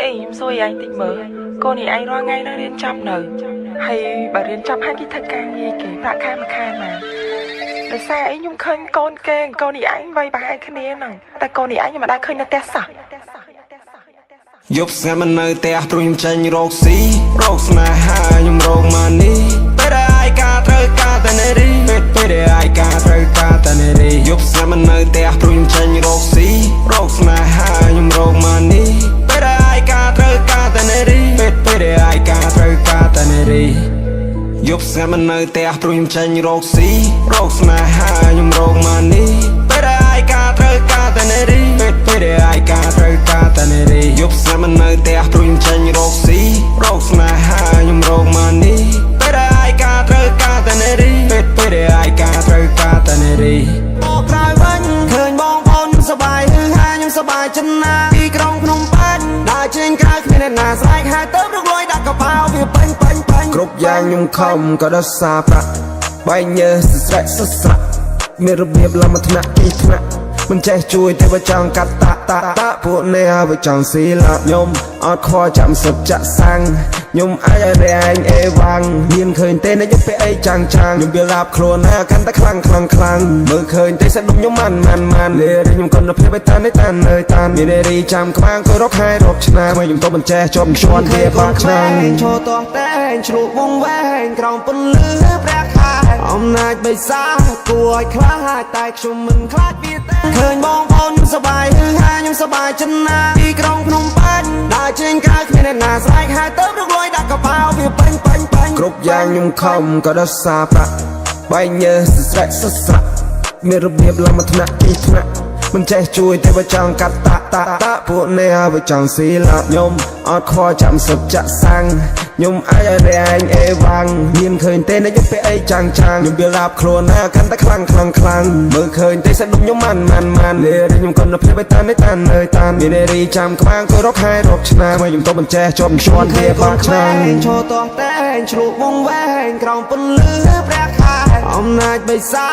អីខ្ញុំសួរឯងតិចមើលកូននេះឯងរាល់ថ្ងៃនៅរៀនចប់នៅហើយបើរៀនចប់ហើយគេធ្វើការងារគេប្រាក់ខែមួយខែមកដោយសារអីខ្ញុំឃើញកូនគេកូននេះឯងវ័យប្រហែលគ្នាហ្នឹងតែកូននេះឯងខ្ញុំមិនដែលឃើញនៅផ្ទះសោះ យប់ស្ងាត់មិននៅផ្ទះព្រោះខ្ញុំចេញរកស៊ីរកស្នេហាខ្ញុំរក money ពេលដែលឯកាត្រូវការតែនារីពេលពេលដែលឯកាត្រូវការតែនារីយប់ស្ងាត់មិននៅផ្ទះព្រោះខ្ញុំចេញរកស៊ីរកស្នេហាខ្ញុំរក money ពេលដែលឯកាត្រូវការតែនារីពេលពេលដែលឯកាត្រូវការតែនារីយប់ស្ងាត់មិននៅផ្ទះព្រោះខ្ញុំចេញរកស៊ីរកស្នេហាខ្ញុំរក money ពេលដែលឯកាត្រូវការតែនារីពេលពេលដែលឯកាត្រូវការតែនារីយប់ស្ងាត់មិននៅផ្ទះព្រោះខ្ញុំចេញរកស៊ីរកស្នេហាខ្ញុំរក money ពេលដែលឯកាត្រូវការតែនារីពេលពេលដែលឯកាត្រូវការតែនារី បកក្រោយវិញឃើញបងប្អូនខ្ញុំសប្បាយហឺហាខ្ញុំសប្បាយចិនណាទីក្រុងភ្នំពេញដើរចេញក្រៅគ្មានអ្នកណាស្រែកហៅទៅរកលុយដាក់កប៉ាល់វាពេញពេញពេញ គ្រប់យ៉ាងខ្ញុំខំក៏ដោយសារប្រាក់បែកញើសស្រែកសស្រៈមានរបៀបឡើងមួយថ្នាក់ពីរថ្នាក់មិនចេះជួយទេបើចង់កាត់តាតាតាពួកនេះហើយចង់ស៊ីឡាខ្ញុំអត់ខ្វល់ចាំសឹកចាក់សាំងខ្ញុំអាចឲ្យរែងអេវ៉ាំងមានឃើញទេអ្នកខ្ញុំពាក់អីចាំងចាំងខ្ញុំវាឡាបខ្លួនណាកាន់តែខ្លាំងខ្លាំងខ្លាំងមើលឃើញទេសាច់ដុំខ្ញុំម៉ាន់ម៉ាន់ម៉ាន់លេខ្ញុំគុណភាពឲ្យតានតានអើយតានមាននារីចាំក្បាងក៏រកខែរកឆ្នាំខ្ញុំទៅមិនចេះជាប់ជន់វាបាក់ឆ្នាំ ឈរទាស់តែងជ្រក់វងវែងក្រោមពន្លឺព្រះខែអំណាចបិសាគួរឲ្យខ្លាចតែខ្ញុំមិនខ្លាចវាទេឃើញបងប្អូនខ្ញុំសប្បាយហឺហាខ្ញុំសប្បាយចិនណាទីក្រុងភ្នំពេញដើរចេញក្រៅគ្មានអ្នកណាស្រែកហៅទៅរកលុយដាក់កប៉ាល់វាពេញពេញពេញ គ្រប់យ៉ាងខ្ញុំខំក៏ដោយសារប្រាក់បែកញើសស្រែកសស្រៈមានរបៀបឡើងមួយថ្នាក់ពីរថ្នាក់មិនចេះជួយទេបើចង់កាត់តាតាតាពួកនេះហើយចង់ស៊ីឡាខ្ញុំអត់ខ្វល់ចាំសឹកចាក់សាំងខ្ញុំអាចឲ្យរែងអេវ៉ាំងមានឃើញទេអ្នកខ្ញុំពាក់អីចាំងចាំងខ្ញុំវាឡាបខ្លួនណាកាន់តែខ្លាំងខ្លាំងខ្លាំងមើលឃើញទេសាច់ដុំខ្ញុំម៉ាន់ម៉ាន់ម៉ាន់លេខ្ញុំគុណភាពឲ្យតានតានអើយតានមាននារីចាំក្បាងក៏រកខែរកឆ្នាំខ្ញុំទៅមិនចេះជាប់ជន់វាបាក់ឆ្នាំ ឈរទាស់តែងជ្រក់វងវែងក្រោមពន្លឺព្រះខែអំណាចបិសា